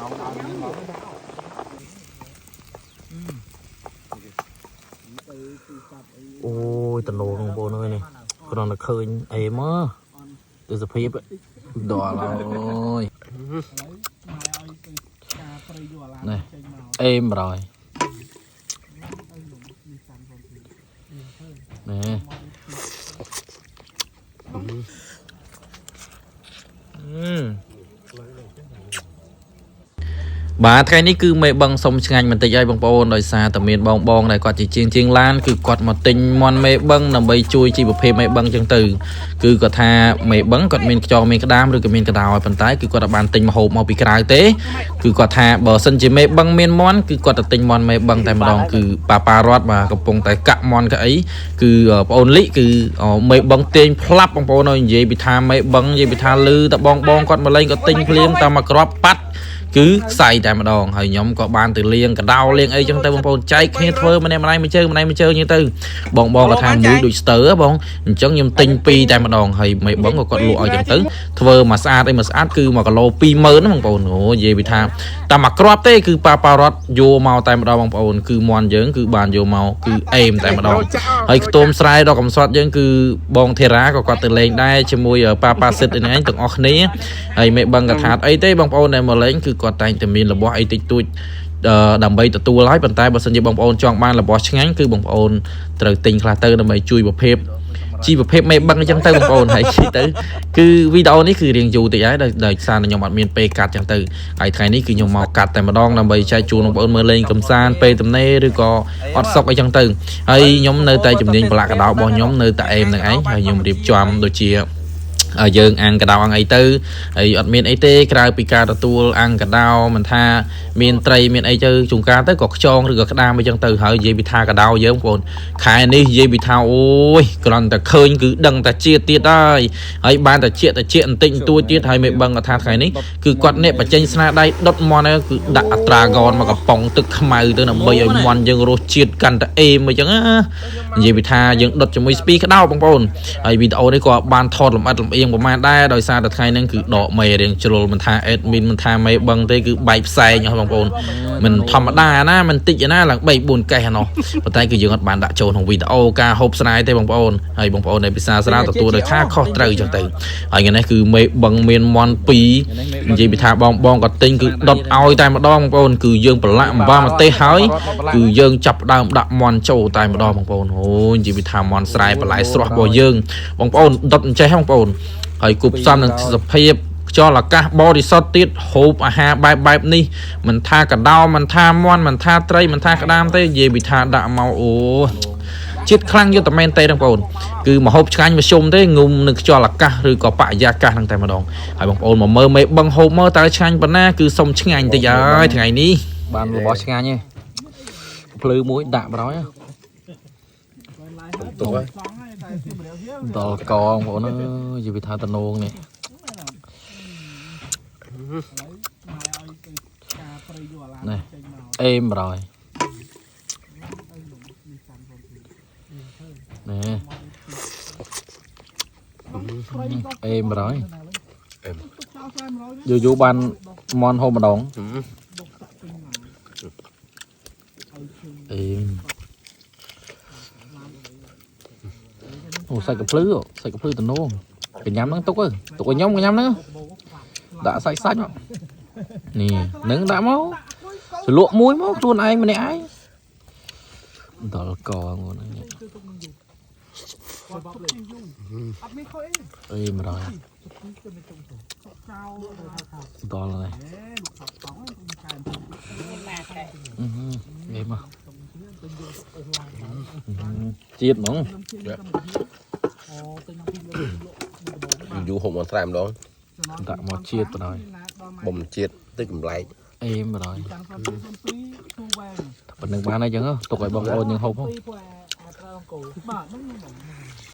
អូយតំណងបងប្អូនអើយនេះគ្រាន់តែឃើញអេមកទេសភាពដល់ហើយនេះអេមបរយនេះអឺបាទថ្ងៃនេះគឺមេបឹងសុំឆ្ងាញ់បន្តិចហើយបងប្អូនដោយសារតែមានបងបងដែលគាត់ជាជាងជាងឡានគឺគាត់មកទិញមន់មេបឹងដើម្បីជួយជីវភាពមេបឹងចឹងទៅគឺគាត់ថាមេបឹងគាត់មានខ្យងមានក្តាមឬក៏មានកដោហើយប៉ុន្តែគឺគាត់អត់បានទិញម្ហូបមកពីក្រៅទេគឺគាត់ថាបើសិនជាមេបឹងមានមន់គឺគាត់ទៅទិញមន់មេបឹងតែម្ដងគឺប៉ាប៉ារត់បាទកំពុងតែកាក់មន់កៅអីគឺប្អូនលីគឺមេបឹងទាញផ្លាប់បងប្អូនឲ្យនិយាយពីថាមេបឹងនិយាយពីថាលឺតែបងបងគាត់មកលេងក៏ទិញភ្លាមតាមមកក្របប៉ាត់ គឺខ្សែតែម្ដងហើយខ្ញុំក៏បានទៅលៀងកដោលៀងអីចឹងទៅបងប្អូនចែកគ្នាធ្វើម្នាក់ម្នាក់មួយជើងម្នាក់មួយជើងចឹងទៅបងបងក៏ថាមួយដូចស្ទើហ៎បងអញ្ចឹងខ្ញុំទិញពីរតែម្ដងហើយមិនបងក៏គាត់លក់ឲ្យចឹងទៅធ្វើមកស្អាតអីមកស្អាតគឺ1គីឡូ20000ណាបងប្អូនអូនិយាយពីថាតែមួយគ្រាប់ទេគឺប៉ាប៉ារ៉តយកមកតែម្ដងបងប្អូនគឺមន់យើងគឺបានយកមកគឺអេមតែម្ដងហើយខ្ទមស្រែដល់កំសត់យើងគឺបងធីរ៉ាក៏គាត់ទៅលេងដែរជាមួយប៉ាប៉ាសិតអីហ្នឹងទាំងអស់គ្នាហើយមេបឹងក៏ថាអីទេបងប្អូនដែលមកលេងគឺគាត់តែងតែមានរបស់អីតិចតួចដើម្បីទទួលហើយប៉ុន្តែបើសិនជាបងប្អូនចង់បានរបស់ឆ្ងាញ់គឺបងប្អូនត្រូវទិញខ្លះទៅដើម្បីជួយប្រភេទជីវភាពមេបឹងអញ្ចឹងទៅបងប្អូនហើយទៅគឺវីដេអូនេះគឺរៀងយូរតិចហើយដោយសារខ្ញុំអត់មានពេលកាត់អញ្ចឹងទៅហើយថ្ងៃនេះគឺខ្ញុំមកកាត់តែម្ដងដើម្បីចែកជូនបងប្អូនមើលលេងកំសាន្តពេលទំនេរឬក៏អត់សុខអីចឹងទៅហើយខ្ញុំនៅតែជំនាញប្រឡាក់កដោរបស់ខ្ញុំនៅតែអេមនឹងឯងហើយខ្ញុំរៀបចំដូចជាយើងអាំងកដោអាំងអីទៅហើយអត់មានអីទេក្រៅពីការទទួលអាំងកដោមិនថាមានត្រីមានអីទៅជួនកាលទៅក៏ខ្យងឬក៏ក្តាមអីចឹងទៅហើយនិយាយពីថាកដោយើងបងប្អូនខែនេះនិយាយពីថាអូយគ្រាន់តែឃើញគឺដឹងតែជាតិទៀតហើយហើយបានតែជាតិតែជាតិបន្តិចបន្តួចទៀតហើយមិនបឹងគាត់ថាថ្ងៃនេះគឺគាត់អ្នកបញ្ចេញស្នាដៃដុតមន់ហ្នឹងគឺដាក់អត្រាហ្គនមកកំប៉ុងទឹកខ្មៅទៅដើម្បីឲ្យមន់យើងរសជាតិកាន់តែអេមអីចឹងណានិយាយពីថាយើងដុតជាមួយស្ពីក្តោបបងប្អូនហើយវីដេអូនេះក៏បានថតលម្អិតលម្អៀងប្រហែលដែរដោយសារតែថ្ងៃហ្នឹងគឺដកមេរៀងជ្រុលមិនថា admin មិនថាមេបឹងទេគឺបែកផ្សែងអស់បងប្អូនមិនធម្មតាណាមិនតិចណាឡើង3 4កេះណោះប៉ុន្តែគឺយើងអត់បានដាក់ចូលក្នុងវីដេអូការហូបស្រាយទេបងប្អូនហើយបងប្អូនដែលពិសាស្រាទទួលដោយខាខុសត្រូវចឹងទៅហើយថ្ងៃនេះគឺមេបឹងមានមន់2និយាយពីថាបងបងក៏ទិញគឺដុតឲ្យតែម្ដងបងប្អូនគឺយើងប្រឡាក់អំបិលម្ទេសហើយគឺយើងចាប់ដើមដាក់មន់ចូលតែម្ដងបងប្អូនអូនិយាយពីថាមន់ស្រែបន្លែស្រស់របស់យើងបងប្អូនដុតអញ្ចេះបងប្អូនហើយគូផ្សំនឹងសភាពខ្យល់អាកាសបរិសុទ្ធទៀតហូបអាហារបែបបែបនេះមិនថាកដោមិនថាមន់មិនថាត្រីមិនថាក្តាមទេនិយាយពីថាដាក់មកអូជាតិខ្លាំងយកតែមែនទេបងប្អូនគឺមហូបឆ្ងាញ់មធ្យមទេងុំនឹងខ្យល់អាកាសឬក៏បរិយាកាសហ្នឹងតែម្ដងហើយបងប្អូនមកមើលមេបឹងហូបមើលតើឆ្ងាញ់ប៉ុណ្ណាគឺសុំឆ្ងាញ់តិចហើយថ្ងៃនេះបានរបស់ឆ្ងាញ់ទេភ្លឺមួយដាក់បណ្ដោយ ទុកហើយ ដល់កងបងប្អូនអើយនិយាយពីថាតំណងនេះនេះអេមបណ្ដោយនេះអេមបណ្ដោយយូរយូរបានមន់ហូបម្ដងអេមអូសាច់កាភ្លឺសាច់កាភ្លឺតំណងកញ្ញាំហ្នឹងទុកទៅទុកឲ្យខ្ញុំកញ្ញាំហ្នឹងដាក់សាច់សាច់មកនេះនឹងដាក់មកជ្រលក់មួយមកខ្លួនឯងម្នាក់ឯងដល់កងហ្នឹងអេមរយដល់ហើយអេមកជាតិហ្មង យូរហូបមកស្រែម្ដង ដាក់មកជាតិបណ្ដោយ បំជាតិតិចចម្លែក អេមបណ្ដោយប៉ុណ្្នឹងបានហើយចឹងទុកឲ្យបងប្អូនយើងហូបហ៎